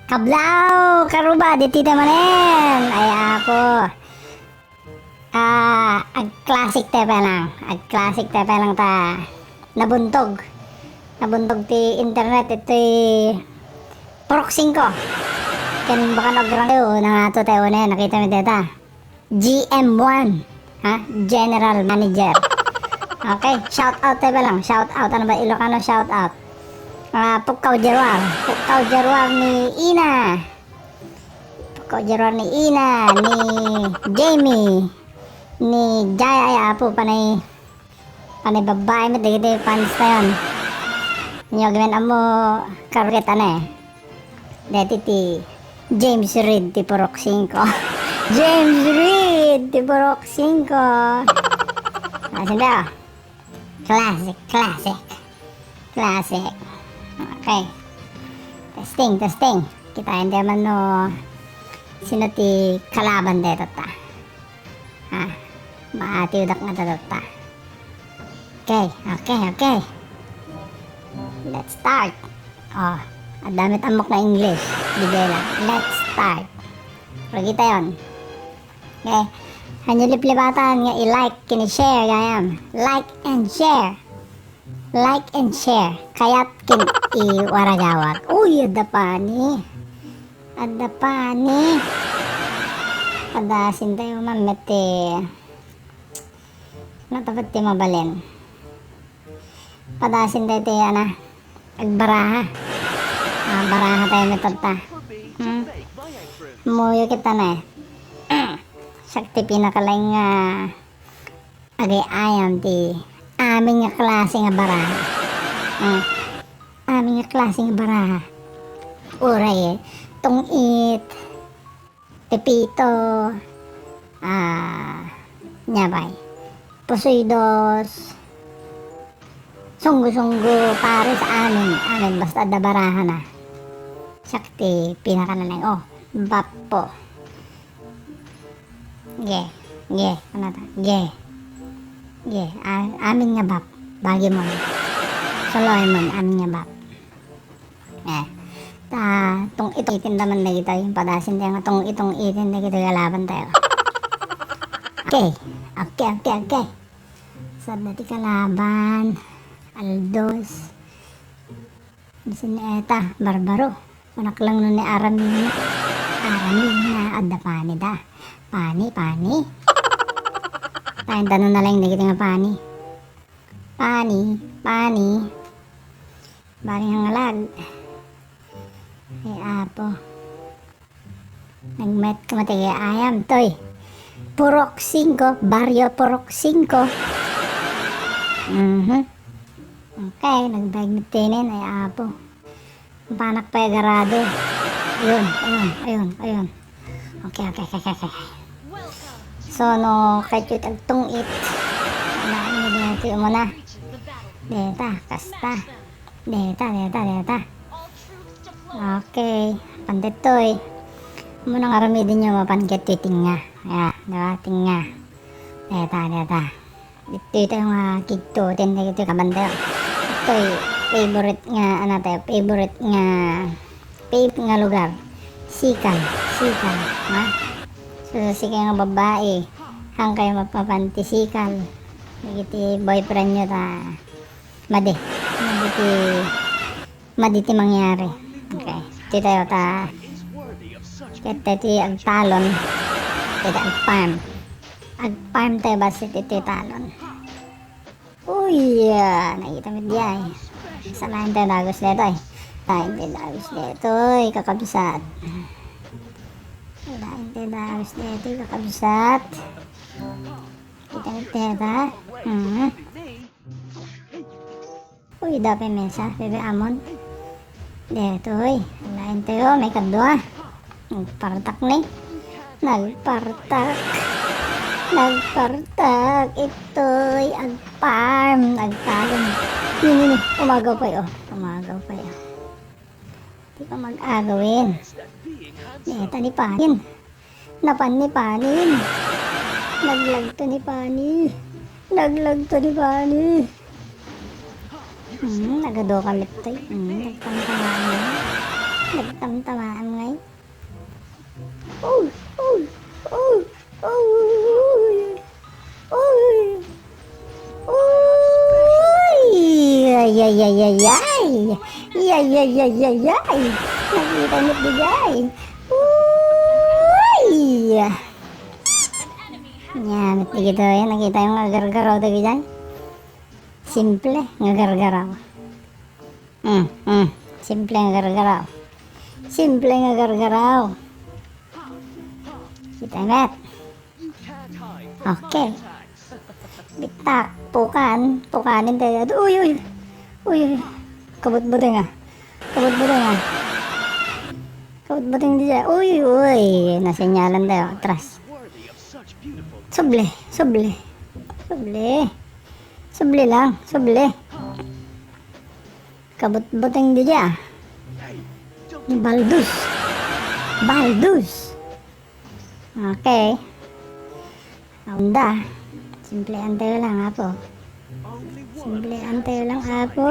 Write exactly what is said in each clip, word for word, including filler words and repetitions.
Kablaw! Karuba, ditoy tayo manen! Ay, apo. Ah, ag-classic tayo pa lang. Ag-classic tayo pa lang ta. Nabuntog. Nabuntog ti internet. Itoy Purok singko. Ken baka nagrang tayo. Nangato tayo na yan. Nakita mi deta. G M one, ha? General Manager. Okay, shout out tayo ba lang? Shout out, ano ba Ilocano shout out? Ah, Pukkaw Jaruar. Pukkaw Jaruar ni Ina. Pukkaw Jaruar ni Ina, ni Jamie, ni Jaya, ay apo, panay, panay babae met dagiti fans tayon. Inyo agmen ammo, karukit, ane? Deti ti James Reid ti Purok singko. James Reid ti Purok singko. Asin da? Classic, classic. Classic. Okay. Testing, testing. Kitaen tayo man no sino ti kalaban tayo tatta. Ha? Maatiwdak nga tatta. Okay, okay, okay. Let's start. Oh, adda met ammok nga English. Di bala. Let's start. Rugitayon. Okay. Hanyo liplipatan nga i-like ken i-share gayam. Like and share. Like and share. Kayat ken iwaragawag. Uy, adda pani. Adda pani. Padasin tayo man met ti natapot ti mabalin. Padasin tayo ti, ana, agbaraha. Ah, baraha tayo met tatta. Hmm? Muyo kita na eh. Siak ti pinakalaing nga agay-ayam ti amin nga klase nga baraha. Hmm. Amin nga klase nga baraha. Uray, eh. Tungit. Pepito, ah, ania pay, pusoy dos, sunggo-sunggo, pares, amin, amin, basta adda barahana. Siak ti pinakanalaing, oh, bappo. Ge, ge, ano ta? Ge. Ge, a-, amin nga bap. Bagi mo. Soloy mo, amin nga bap. Eh, ta, tungit-tungitan man dagitoy, padasin tayo nga tungit-tungitan dagitoy kalaban tayo. Okay, okay, okay, okay. Saan na ti kalaban? Aldos. Sino eta? Barbaro. Manaklang no ni Aramina. Aramina, adda pani da. Pani, pani. Tayo, tanan na lang dagitoy nga pani. Pani, pani. Bali nga ngalag. Ay, apo. Nagmet ko mati kay ayam, toy. Purok singko, Barrio Purok singko. Mhm. Okay, nagbaig mitinin, ay apo. Ang panak pay agarado. Ayun, ayun, ayun, ayun. Okay, okay, okay, okay, okay. So, no, kahit yung agtungit, alain mo din ito yung muna. Deta, kasta. Deta, deta, deta. Okay, pandetoy. Muna nga ramidin nyo, mapan ket tinga. Ya, diba? Tinga. Deta, deta. Ditoy tayo nga kigto, tindi ditoy kabantayo. Ditoy favorite nga, ano tayo, favorite nga, favorite nga lugar. Sikal, sikal, ha? So, sa sika nga babae, han kayo mapapanti sikal. Dagiti boyfriend nyo ta, madi. Madi ti, madi ti mangyari. Okay. Ditoy tayo ta, ket ti agtalon, ket agparm. Agparm tayo basit iti talon. Uy, ah, nakita mi diay. Saan tayo dagus detoy? Lain tayo dagus detoy, kakabsat. Lain tayo dagus detoy, kakabsat. Kita mi deta. Hmm. Uy, dapat mesa, bebe amon. Detoy, lain tayo, may kadua. Nagpartak ni. Nagpartak. Nagpartak. Itoy, agparm, agtalon. Ni, ni, ni. Umagaw pa, oh. Umagaw pa, oh. Di pa mag-agawin. Neta ni panin. Napan ni panin. Naglagto ni pani. Naglagto ni pani. Hmm, nagado kami toy. Hmm, nagpangtangan. Nagtamtamaam ngay. Uy! Uy! Uy! Uy! Uy! Uy! Ay, ay, ay, ay, ay! Ay, ay, ay, ay, ay! Nakita met diay. Uy! Ania met dagitoy, nakitayo nga gargaraw dagitoy. Simple nga gargaraw. Hmm, hmm. Simple nga gargaraw. Simple nga gargaraw. Kita met. Okay. Bitak, pukan, pukanen tayo. Uy, uy. Uy, uy. Kabutbuteng, ah. Kabutbuteng, ah. Kabutbuteng diay. Uy, uy. Nasenyalan tayo. Atras. Suble, suble. Suble. Suble lang, suble. Kabutbuteng diay, ah. Ni Baldus. Baldus. Okay. Awan da. Simplean tayo lang, apo. Simplean tayo lang, apo.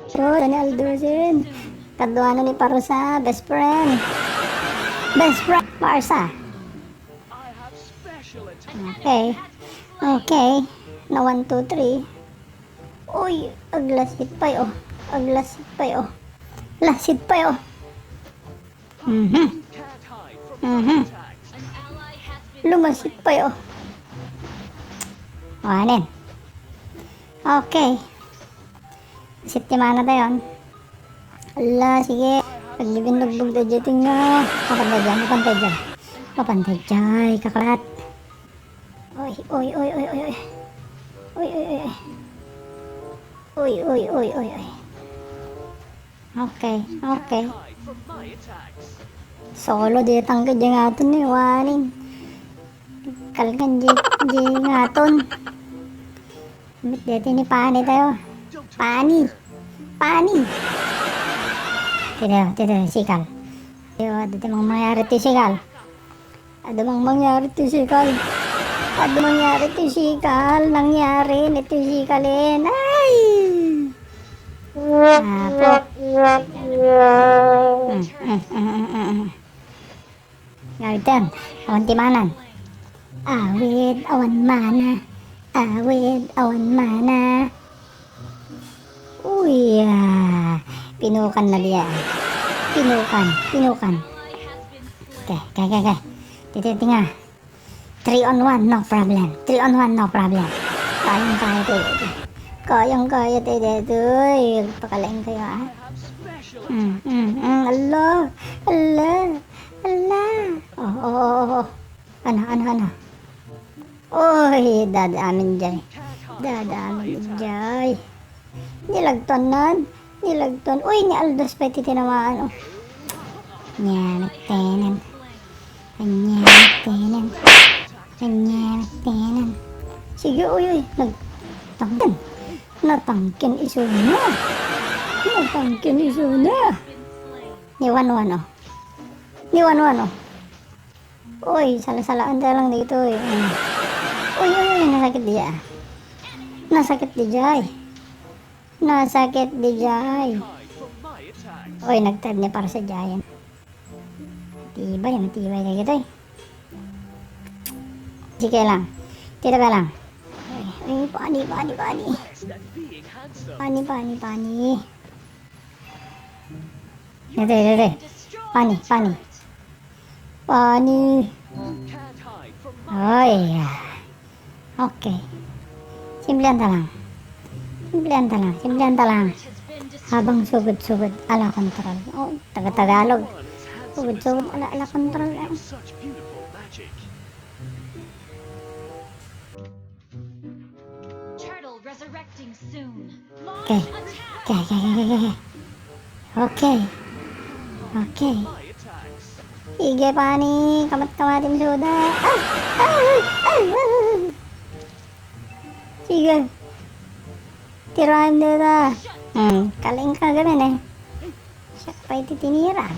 So, Daniel Dusin. Kaduano ni Parusa, best friend. Best friend, Parusa. Okay. Okay. Na one, two, three. Uy, aglasit pay, oh. Aglasit pay, oh. Lasit pay, oh. Mhm. Mhm. Lumasit pay, oh. Awanen. Okay. Safety mana tayo. Ala, sige. Pagbibinnugbog tayo dyan, nga. Mapantay dyan, mapantay dyan. Mapantay dyan, kakulat. Oy, oy, oy, oy, oy, oy. Oy, oy, oy, oy. Oy, oy, oy, oy, oy. Okay, okay. Solo di tangke di ngaton ni Waning. Kalkan di, di ngaton. Mit deti ni pani tayo. Pani. Pani. Tida, tida, sikal. Tida, deti mang mayari ti sikal. Adu mang mangyari ti sikal. Adu mangyari ti sikal. Nangyari ni ti sikalin. Ay! Apo. Mm, mm, mm, mm, mm. Garden. Awan ti manan. Awid, awan mana. Awid, awan mana. Uy, ah. Pinukan na diya. Pinukan, pinukan. Okay, okay, okay, okay. Titi, tinga. Three on one, no problem. Three on one, no problem. Kayang-kaya tayo dito. Kayang-kaya tayo dito. Uy, pakalain kayo, ah. Mm, mm, mm. Ala, ala, ala. Oh, oh, oh, oh. Ano, ano, ano? Oy, dada amin jay. Dada amin jay. Nilagtuan nan. Nilagtuan. Uy, ni Aldos pay ti tinamaan, oh. Ania met tenen. Ania met tenen. Ania met tenen. Sige, uy, uy. Nagtangken. Natangken isuna. Natangken isuna. Ni Wanwan, oh. Ni Wanwan, oh. Uy, sala-salaan tayo lang dito, eh. Mm. Uy, uy, uy, nasakit diya. Nasakit diya, eh. Nasakit diya, eh. Uy, nagtad ni para sa Giant. Matibay, matibay na kita, eh. Sige lang. Tira ka lang. Uy, uy, pani, pani, pani. Pani, pani, pani. Dede, dede. Pani, pani. Pani. Ay. Okay. Simplihan ta lang. Simplihan ta lang. Simplihan ta lang. Habang sugod-sugod, ala control. Oh, taga-Tagalog. Sugod-sugod, ala, ala control. Oh. Turtle resurrecting soon. Okay. Okay, okay, okay, okay, okay. Okay. Okay. Sige, pani. Kamat-kamatim suda. Ay! Ay! Ay! Ay! Sige. Tiraem dita. Hmm, kaling ka gamin eh. Siak pay ti tiniram.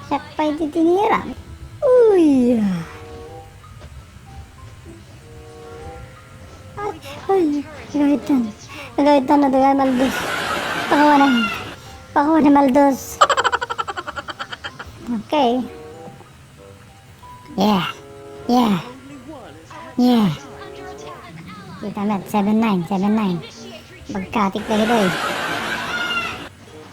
Siak pay ti tiniram. Uy! Ay, ay, agaytan. Agaytan na dagay Maldos. Pakawanan. Pakawanan Maldos. Okay. Yeah. Yeah. Yeah. Kita met, seven nine, seven nine. Bagkatik dagitoy.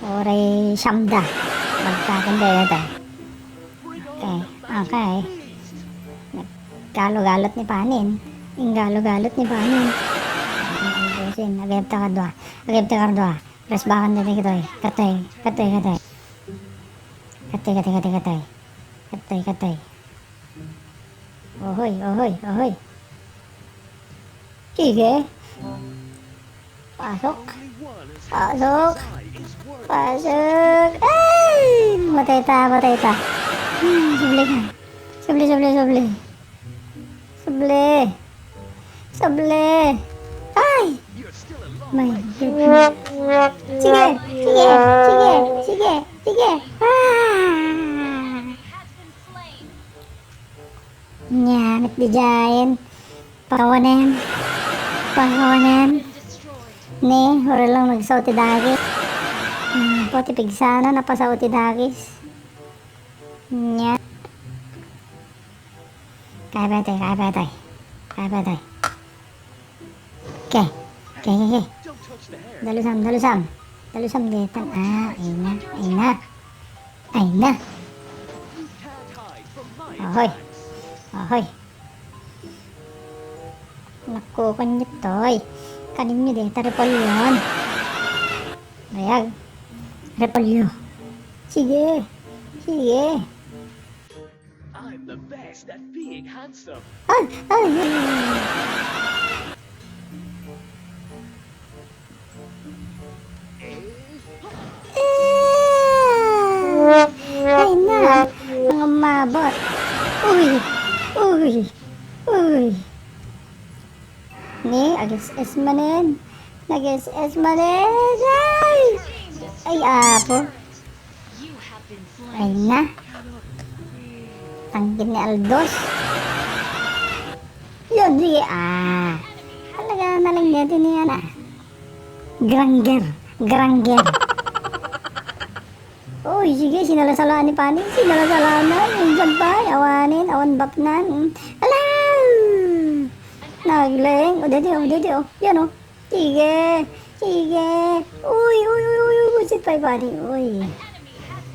Uray siamda. Bagkatik dagitoy. Okay. Okay. Naggalugalot ni Panin. Inggalugalot ni Panin. Ang albusin. Agayab ta kadua. Agayab ta kadua. Press back-an dagitoy. Katoy. Katoy, katoy. Katoy, katoy, katoy, katoy. Katoy, katoy. Ohoy, ohoy, ohoy. Sige. Pasok. Pasok. Pasok. Ay! Matay ta, matay ta. Hmm, subli ka. Subli, subli, subli. Subli. Subli. Ay! My God. Sige, sige, sige, sige, sige. Ah! Nya, met diay. Pakawanem. Pakawanem. Ne, uray lang nagsao ti dagis. Hmm, pati pigsana, napasao ti dagis. Nya. Kaya pa, tay, kaya pa, tay. Kaya pa, tay. Okay. Okay, okay, okay. Dalusam, dalusam. Dalusam ditan. Ah, ay na, ay na. Ay na. Ahoy. Ahoy. Naku, kanyo toy. Kaninyo deta repolyon. Dayag. Repolyo. Sige. Sige. I'm the best at being handsome. Ay! Ay! Ay! Ay na! Ang umabot! Uy! Uy! Uy! Ni, agis-is manen. Nagis-is manen. Ay! Ay, apo. Ay na. Tangkil ni Aldos. Yun, sige. Ah. Talaga na lang niya, tiniyan ah. Granger. Granger. Uy, sige, sinalasalaan ni Pani. Sinalasalaan na. Minsan pa, awanin, awan bapnan. Mm. Ala! Naglaeng. O, dede, o, dede, o. Yan, o. Sige. Sige. Uy, uy, uy, uy, uy. Sit pa, Pani. Uy.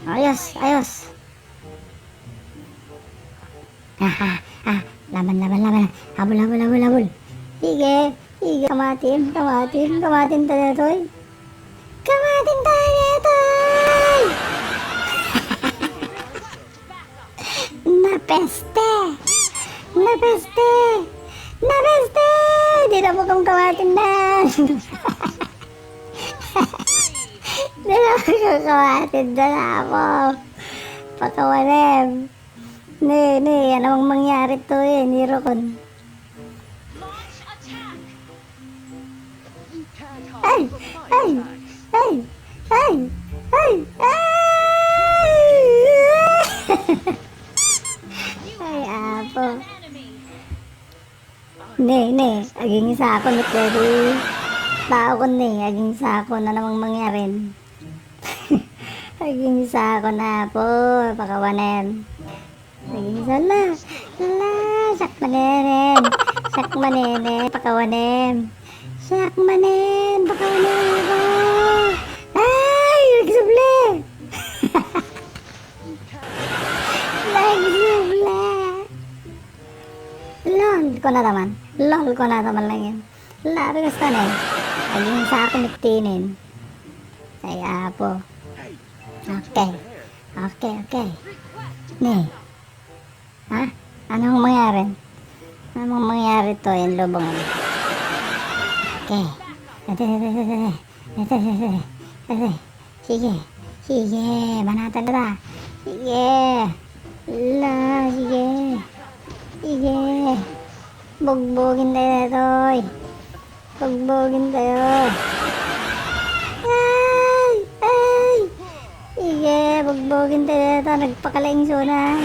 Ayos, ayos. Ah, ah, ah. Laban, laban, laban. Habol, habol, habol, habol. Sige. Sige, kamatim, kamatim, kamatim ta daytoy. Kamatim ta daytoy! Napeste! Napeste! Napeste! Di na po kong kamatim na! Di na po kong kamatim na po! Pakawanem! Ne, ne, ano mang mangyari to eh, ni Rokon? Ay! Ay! Ay! Ay! Ay! Ay! Ay, apo. Ne, ne, agingsakon met daydi. Taokon ne, agingsakon, ano mang mangyari? Agingsakon, apo, pakawanem. Agingsala. La, siak manen. Siak manen, pakawanem. Siak manen, pakawanem ako. Ay, nagsubli. Nagsubli. Lol, kunata man. Lol, kunata man lang yan. Labi kasta na eh. Agingsakon met daydi. Ay, apo. Okay. Okay, okay. Ne. Ha? Anong mangyari? Anong mangyari to, yung lubong? Okay. Ate, ate, ate, ate. Ate, ate, ate, ate. Sige. Sige. Banatan na ta. Sige. La, sige. Sige. Bugbugin tayo, toy. Bugbugin tayo. Ay! Ay! Sige, bugbugin tayo. Nagpakalaing suna.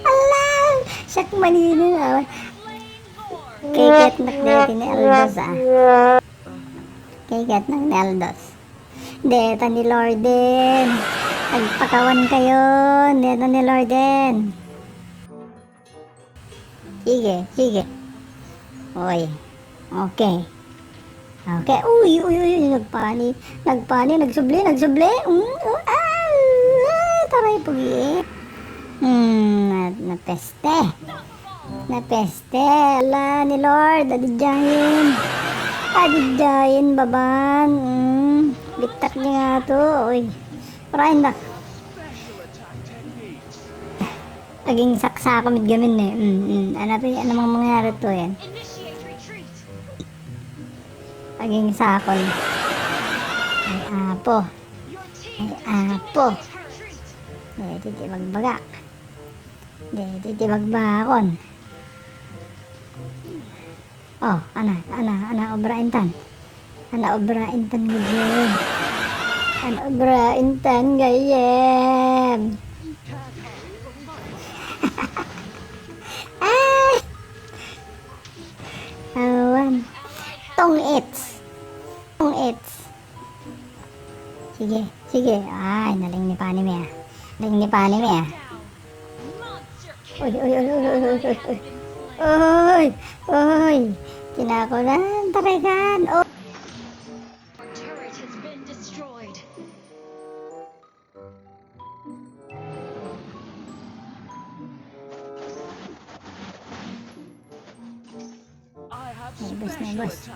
Ala! Siak manini na. Kay ket nak daydi ni Aldos, ah. Kay ket nak ni Aldos. Deta ni Lorden. Agpakawan kayo. Deta ni Lorden. Sige, sige. Oy. Okay. Okay. Uy, uy, uy, uy, nagpani. Nagpani, nagsubli, nagsubli. Mm, oh, ah, ah, taray, pugi. Hmm, na, napeste. Napeste. Ala, ni Lord, adidyayen. Adidyayen, baban. Mm, bitak niya to. Uy. Parain da. Aging saksa kami gamin eh. Mm, mm. Ano to, ano mang mangyari to yan? Aging sakol. Ay, apo. Ay, apo. Deti ti bagbagak. Deti ti bagbagakon. Oh, ana, ana, ana, obra intan. Ana, obra intan nga game. Ana, obra intan nga game. Ah! Awan. Tong its. Tong its. Sige, sige. Ay, naling ni Pani mi, ah. Naling ni Pani mi, ah. Uy, uy, uy, uy, uy, uy, uy, uy. Uy, uy. Tinakunan, tarekan. Oh. Our turret has been destroyed. Ay, boss na, boss.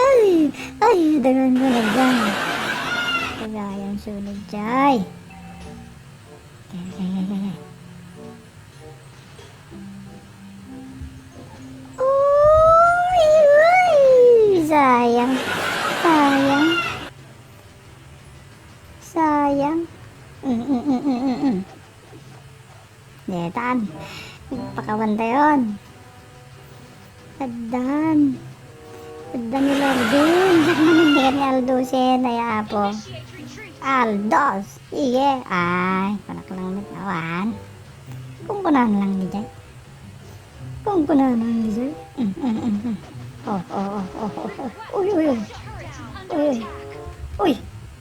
Ay! Ay! Dagan ko na dyan. Kagayang sunod dyan. Kaya, kaya, kaya, kaya. Uy! Uy! Sayang. Sayang. Sayang. Mm, mm, mm, mm, mm. Detan. Pakawan tayon. Addan. Addan ni Lorden. Diak manindigan ni Aldosen, ay apo. Aldos. Iye. Ay, panak lang met awan. Kung kunan lang ni Jay. Kung kunan lang ni Jay. Mm, mm, mm, mm. Oh, oh, oh, oh, oh, oh. Uy, uy, uy. Uy, uy.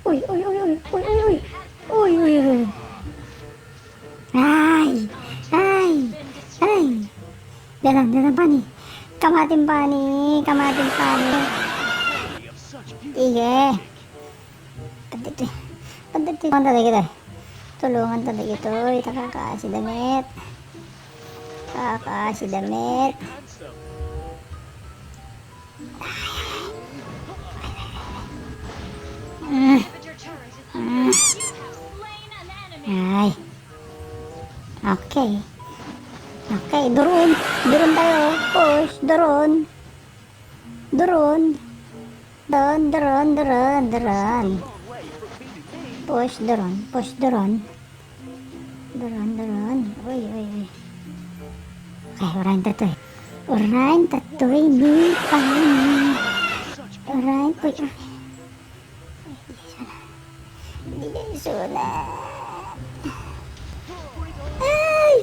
Uy, uy, uy, uy, uy, uy, uy. Uy, uy, uy. Ay! Ay! Ay! Dadan, dadan, pani. Kamating pani. Kamating pani. Sige. Paditi. Paditi. Tulungan ta dagiti. Tulungan ta dagitoy. Takakaasi damit. Takakaasi damit. Mm. Mm. Ay. Okay. Okay, duron. Duron tayo. Push, duron. Duron. Duron, duron, duron, duron. Push, duron. Push, duron. Duron, duron. Uy, uy, uy. Okay, urayan ta toy. Urayan ta toy ni Pani. Urayan, uy, uy. Ay, di suna. Di suna. Ay!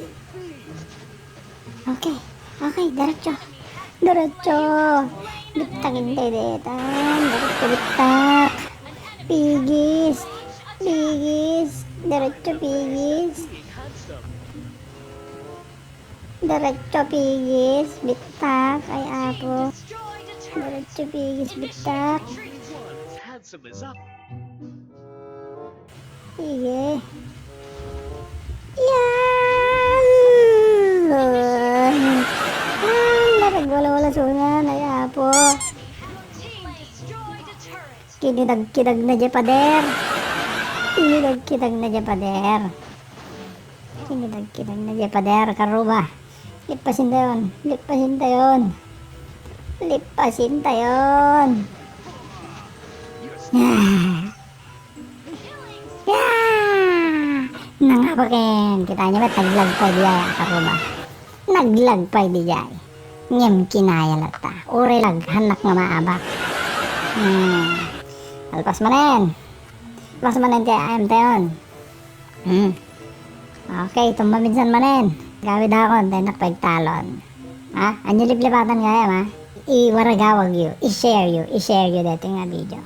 Okay, okay, diretso. Diretso. Bittak intay detan. Diretso bittak. Pigis. Pigis. Diretso pigis. Diretso pigis. Bittak. Ay, apo. Diretso pigis. Bittak. Sige. Yan! Ah, naragwala-wala sunan, ay apo. Kinidag-kidag na di pader. Kinidag-kidag na di pader. Kinidag-kidag na di pader, karuba. Lipasin tayon. Lipasin tayon. Lipasin tayon. Ah. Yeah! Nangabaken! Kita niyo ba, naglag pay diay, a karuba. Naglag pay diay. Ngem kinaya latta. Uray laghanak nga maabak. Hmm. Alpas manen. Alpas manen ti ayam tayon. Hmm. Okay, tummaminsan manen. Gawid akon, tennak pagtalon. Ha? Anya liplipatan gayam, ha? Iwaragawag yu, i-share yu, i-share yu daytoy nga video.